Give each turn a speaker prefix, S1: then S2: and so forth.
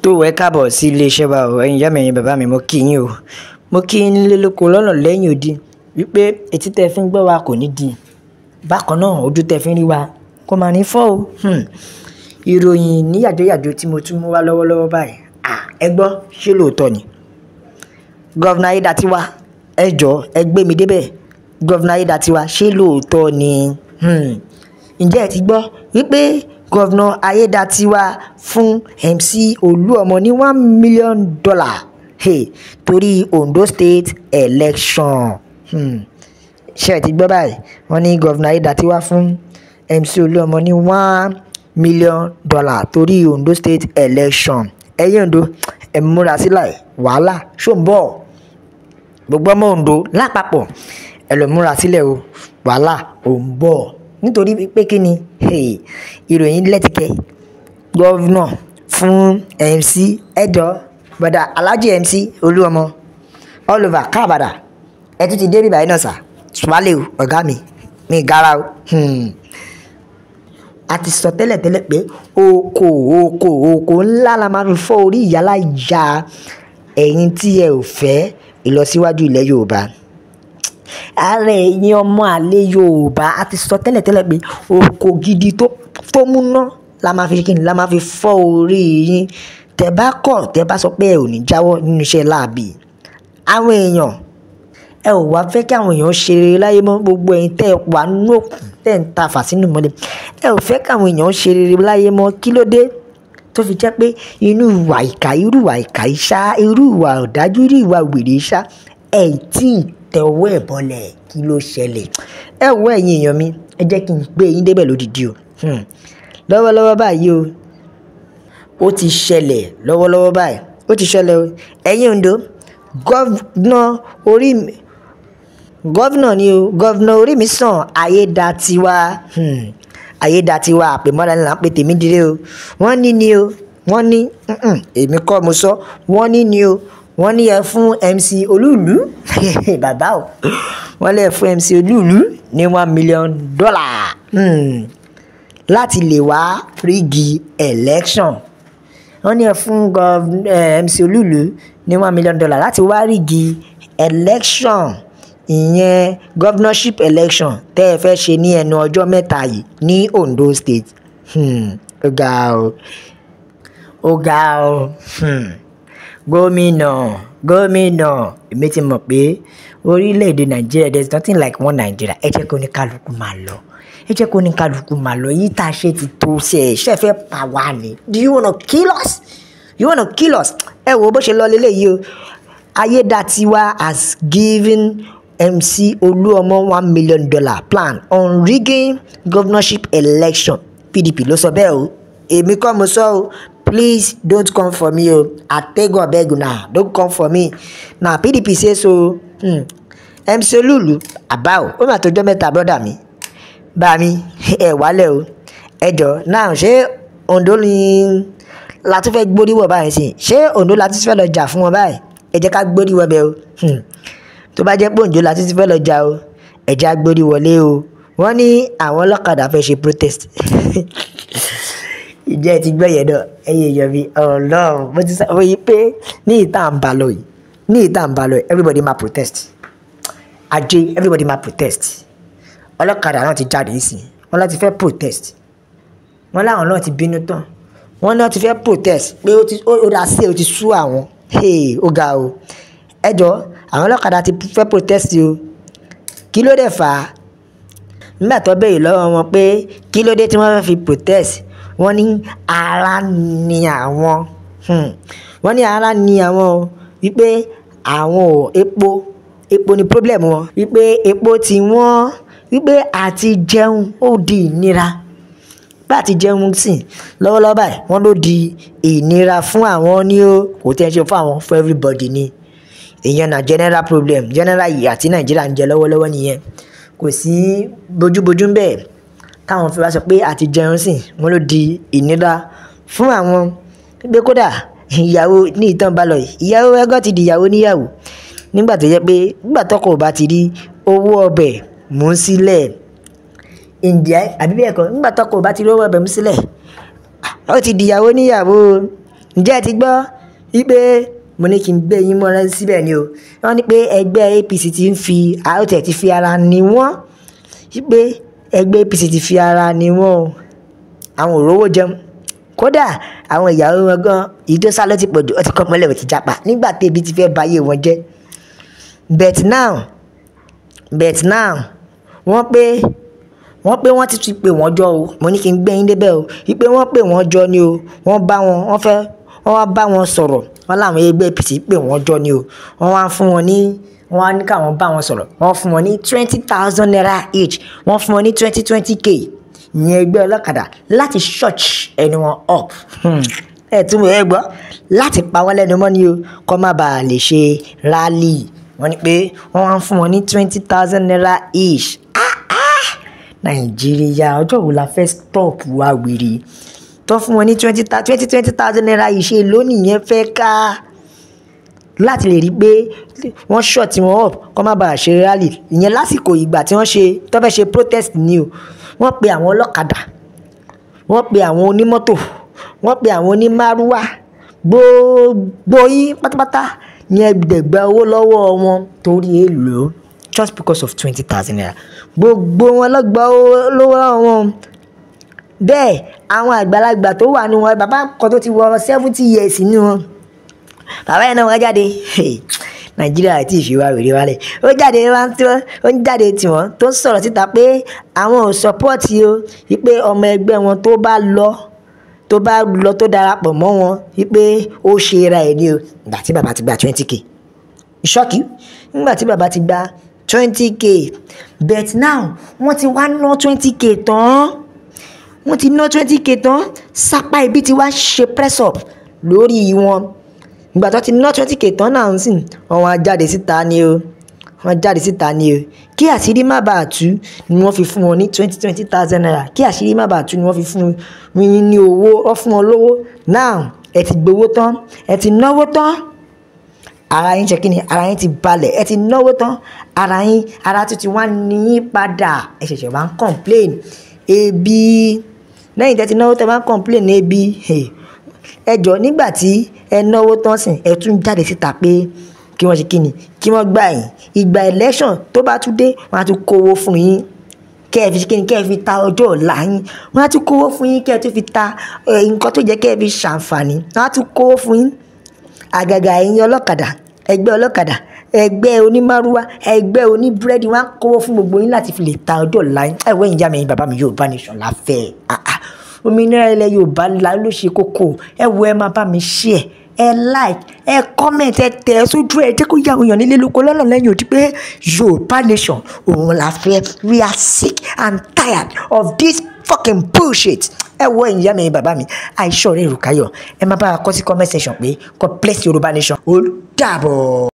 S1: Tó ẹ káàbọ̀ sí iléeṣẹ́ wa o. Ẹ̀yin ìyá mi, ẹ̀yin bàbá mi, mo kí yín o. Mo kí yín nílé lóko lọ́nà lẹ́yìn odi wípé etí tẹ́ fi ń gbọ́ wa kò ní di. Bákan náà, ojú tẹ́ fi ń rí wa kò máa ní fọ́ o. Ìròyìn ní yàjóyàjó tí mo tún mú wá lọ́wọ́lọ́wọ́ báyìí. Ẹ gbọ́, ṣé lóòótọ́ ni? Governor Ayédatiwa, ẹ jọ̀ọ́ ẹ gbé mi débẹ̀. Governor Ayédatiwa, ṣé lóòótọ́ ni? Ǹjẹ́ ẹ ti gbọ́ wípé Governor Ayédatiwa fún MC Olúọmọ ní $1 million, hey, torí Ondo State election? Ṣé ẹ ti gbọ́ báyìí? Wọ́n ní Governor Ayédatiwa fún MC Olúọmọ ní $1 million torí Ondo State election. Ẹ̀yin Ondo, ẹ múra sílẹ̀, wàhálà ṣó ń bọ̀. Gbogbo ọmọ Ondo lápapọ̀, ẹ lọ múra sílẹ̀ o, wàhálà ò ń bọ̀. Nítorí pé kí ni? Ìròyìn lẹ́tìkẹ́. Governor fún MC ẹjọ́ bọ̀dà Alhaji MC Olúọmọ all over káàbàdà, ẹ tún ti dé bíbáyìí náà sà. Swale o, ọ̀gá mi, mi gara o. A ti sọ tẹ́lẹ̀tẹ́lẹ̀ pé oko oko oko ńlá la máa fi fọ́ orí ìyálà ìyá ẹ̀yin tí ẹ ò fẹ́ ìlọsíwájú ilẹ̀ Yorùbá. Ààrẹ, ẹ̀yin ọmọ àlè Yorùbá, a ti sọ tẹ́lẹ̀tẹ́lẹ̀ pé oko gidi tó múná la máa fi kí ni, la máa fi fọ́ orí yín. Tẹ́ bá kọ̀, tẹ́ bá sọ pé ẹ ò ní jáwọ́ nínú iṣẹ́ láabi. Àwọn èèyàn, ẹ ò wá fẹ́ kí àwọn èèyàn ṣe rere láyé mọ́. Gbogbo ẹ̀yin tẹ́ ẹ wà nínú òkun, tẹ́ ẹ ń ta fà sínú ìmọ́lẹ̀, ẹ ò fẹ́ kí àwọn èèyàn ṣe rere láyé mọ́. Kí ló dé tó fi jẹ́ pé inú ìwà ìkà, irú ìwà ìkà ìṣá, irú ìwà ọ̀dájú, irú ìwà wèrè ìṣá, ẹ̀ tí ì tẹwọ́ ẹ̀ bọlẹ̀? Kí ló ṣẹlẹ̀? Ẹ wo, ẹ̀yin èèyàn mi, ẹ jẹ́ kí n gbé yín débẹ̀ lódìdí o. Lọ́wọ́lọ́wọ́ báyìí o, ó ti ṣẹlẹ̀ lọ́wọ́lọ́wọ́ báyìí, ó ti ṣẹlẹ̀ o. Ẹ̀yin Ondo, Governor orí governor ni o, Governor Orímisàn Ayédatiwa, Ayédatiwa, àpèmọ́ra ni là ń pè tèmi dire o. Wọ́n ní ni o, wọ́n ní, èmi kọ́ mo sọ, wọ́n ní ni o, wọ́n ní ẹ fún MC Olúùlú, bàbá o, wọ́n lè fún MC Olúùlú ní $1 million láti lè wá rig election. Wọ́n ní ẹ fún MC Olúùlú ní $1 million láti wá rig election, ìyẹn governorship election tẹ́ ẹ fẹ́ ṣe ní ẹnu ọjọ́ 3 yìí ní Ondo State. Ó ga o, ó ga o. Gómìnà, gómìnà, èmi ti mọ̀ pé orílẹ̀-èdè Nàìjíríà, there is nothing like one Nigeria. Ẹ jẹ́ kó ní kálukú máa lọ, ẹ jẹ́ kó ní kálukú máa lọ. Yìí tá a ṣe ti tó ṣe ṣe fẹ́ pa wá ni. Do you wanna kill us? You wanna kill us? Ẹ wo bó ṣe lọ lélẹ́yìí o. Ayédatiwa has given MC Oluomo $1 million plan on rigging governorship election. PDP ló sọ bẹ́ẹ̀ o, èmi kọ́ mo sọ o. Please don't come for me o. Atego abeg una, don't come for me. Na PDP say so. MC Olúùlú àbá o, ó mà tó jọ́ mẹ́ta, brother mi, bá mi, ẹ wálẹ̀ o. Ẹ jọ náà, ṣé Ondo ni la tún fẹ́ gbórí wọ̀ báyìí sí? Ṣé Ondo la tún fẹ́ lọ jà fún wọn báyìí? Ẹ jẹ́ ká gbórí wọ̀ bẹ́ẹ̀ o. Tó bá jẹ́ pé Ondo la tún fẹ́ lọ jà o, ẹ jẹ́ á gbórí wọlé o. Wọ́n ní àwọn ọlọ́kadà fẹ́ ṣe protest. Ìjẹ́ ẹ ti gbọ́ yẹn náà, ẹ̀yin èèyàn mi? Ọlọ́run, mo ti sọ fún yín pé ní ìta ń bá lọ yìí, ní ìta ń bá lọ yìí, everybody máa protest. Ajé, everybody máa protest. Ọlọ́kadà náà ti jáde nísìnyí, wọ́n láti fẹ́ protest. Wọ́n láwọn náà ti bínú tán, wọ́n náà ti fẹ́ protest pé ó ti ó dá sí, ó ti sú àwọn. Hey, ó ga o. Ẹ jọ, àwọn ọlọ́kadà ti fẹ́ protest o. Kí ló dé fà á? Nígbà tó béèrè lọ́wọ́ wọn pé kí ló dé tí wọ́n fẹ́ fi protest, wọ́n ní ara ni àwọn. Wọ́n ní ara ni àwọn o, wípé àwọn ò epo, epo ni problem wọn, wípé epo tí wọ́n, wípé àti jẹun ó di ìnira bá ti jẹun sí lọ́wọ́lọ́wọ́ báyìí. Wọ́n ló di ìnira fún àwọn ní o. Kò tí ẹ ṣe fún àwọn, for everybody ni. Ìyẹn na general problem, general ìyà tí Nàìjíríà ń jẹ lọ́wọ́lọ́wọ́ nìyẹn. Kò sí bójúbójú ń bẹ̀ káwọn fi wá sọ pé àti jẹun sí, wọ́n ló di ìnira fún àwọn, pé kódà ìyàwó ní ìtàn bá lọ yìí, ìyàwó ẹgọ́ ti di ìyàwó níyàwó, nígbà tó jẹ́ pé nígbà tọkọ ò bá ti rí owó ọbẹ̀ mú sílẹ̀, ǹjẹ́ àbí bẹ́ẹ̀ kọ́? Nígbà tọkọ ò bá ti rí owó ọbẹ̀ mú sílẹ̀, ó ti di ìyàwó níyàwó. Ǹjẹ́ ẹ ti gbọ́ wípé mo ní kí n gbé yín mọ́ra síbẹ̀ ni o? Wọ́n ní pé ẹgbẹ́ APC ti ń fi àròtẹ̀ ti fi ara ní wọ́n, wípé ẹgbẹ́ APC ti fi ara ní wọ́n o. Àwọn ò rówó jẹun, kódà àwọn ìyàwó wọn gan èyí tó sá lọ ti pọ̀jù, ó ti kọ́ mọ́lẹ̀, ó ti jápa nígbà tébi ti fẹ́ bayé wọn jẹ́. But now wọ́n pé wọ́n ti tún pè wọ́n jọ o. Mo ní kí n gbé yín débẹ̀ o, wípé wọ́n pè wọ́n jọ ni o. Wọ́n bá wọn, wọ́n fẹ́ wọ́n wá bá wọn sọ̀rọ̀. Wọ́n láwọn ẹgbẹ́ APC pè wọ́n jọ ni o. Wọ́n wá fún wọn ní, wọ́n wá ní káwọn bá wọn sọ̀rọ̀. Wọ́n fún wọn ní ₦20,000 each. Wọ́n fún wọn ní twenty twenty k, ìyẹn ẹgbẹ́ ọlọ́kadà, láti shut ẹnu wọn up. Ẹ tún ẹ gbọ́, láti pa wọ́n lẹ́nu mọ́ ni o, kó má bàa lè ṣe rally. Wọ́n ní pé wọ́n wá fún wọn ní ₦20,000 each. Ah ah, Nàìjíríà, ọjọ́ wo la fẹ́ stop wa wèrè tó fún wọn ní twenty twenty twenty thousand naira yìí? Ṣe lónìí yẹn fẹ́ ká láti lè rí pé wọ́n shut wọn up kó má bàa ṣe rally, ìyẹn lásìkò ìgbà tí wọ́n ṣe tó fẹ́ ṣe protest ni o. Wọ́n pe àwọn ọlọ́kadà, wọ́n pe àwọn onímọ́tò, wọ́n pe àwọn onímárúwá, gbogbo yín pátápátá ní ẹgbẹ̀gbẹ̀ owó lọ́wọ́ wọn torí èlò, just because of ₦20,000. Gbogbo wọn ló gba owó lọ́wọ́ wọn. Bẹ́ẹ̀ àwọn àgbàlagbà tó wà nínú wọn, bàbá kan tó ti wọ 70 years nínú wọn, bàbá yẹn náà wọ́n jáde. Nàìjíríà tí ìṣèwà wèrè wálẹ̀, ó jáde wá, ó ń jáde tiwọn tó ń sọ̀rọ̀ síta pé àwọn ò support o, wípé ọmọ ẹgbẹ́ wọn tó bá lọ tó darapọ̀ mọ́ wọn, wípé ó ṣe ra ẹ̀ ní o. Ìgbà tí bàbá ti gba 20K ìṣọ́kì, nígbà tí bàbá ti gba 20K, but now wọ́n ti wá ná 20K tán, wọ́n ti ná 20K tán. Sápá ibi tí wàá ṣe press up lórí wọn. Ìgbà tó ti ná 20K tán náà ń sìn, wọ́n wá jáde síta ni o, wọ́n jáde síta ni o. Kí àṣírí má bàa tú ni wọ́n fi fún wọn ní twenty twenty thousand naira. Kí àṣírí má bàa tú ni wọ́n fi fún yín ní owó, wọ́n fún wọn lówó. Now ẹ ti gbowó tán, ẹ ti náwó tán, ara yín ṣe kí ni? Ara yín ti balẹ̀. Ẹ ti náwó tán, ara yín, ara tún ti wá ní padà. Ẹ ṣẹ̀ṣẹ̀ wá ń complain ebi lẹ́yìn tẹ́ ti náwó tẹ́ wá ń complain ebi. Ẹ jọ, nígbà tí ẹ náwó tán sìn, ẹ tún jáde síta pé kí wọ́n ṣe kí ni, kí wọ́n gbà yín. Ìgbà election tó bá tún dé, wọ́n á tún kówó fún yín kẹ́ ẹ fi ṣe kí ni, kẹ́ ẹ fi ta ọjọ́ ọ̀la yín. Wọ́n á tún kówó fún yín kẹ́ ẹ tún fi ta nǹkan tó jẹ́ kẹ́ ẹ fi ṣàǹfààní. Wọ́n á tún kówó fún yín. Àgàgà ẹ̀yin ọlọ́kadà, ẹgbẹ́ ọlọ́kadà, ẹgbẹ́ onímárúwá, ẹgbẹ́ oníbúrẹ́dì, wọ́n á kówó fún gbogbo yín láti fi lè ta ọjọ́ ọ̀la yín. Ẹ wẹ́yìn ìyá mi, ẹ̀yin bàbá mi, Yorùbá Nation la fẹ́. Òmìnira ilẹ̀ Yorùbá ló ṣe kókó. Ẹ wo, ẹ máa bá mi share, ẹ like, ẹ comment, ẹ tẹ̀ ẹ sójú, ẹ jẹ́ kó yá àwọn èèyàn nílé lóko lọ́nà lẹ́yìn òdì pé Yorùbá Nation òun la fẹ́. We are sick and tired of this fucking bullshit. Ẹ wo, ẹ̀yin ìyá mi, ẹ̀yin bàbá mi, àìsàn rẹ̀ Rùkáyọ̀, ẹ máa bá wa kọ sí comment section pé God bless Yorùbá Nation. Ó dàbọ̀.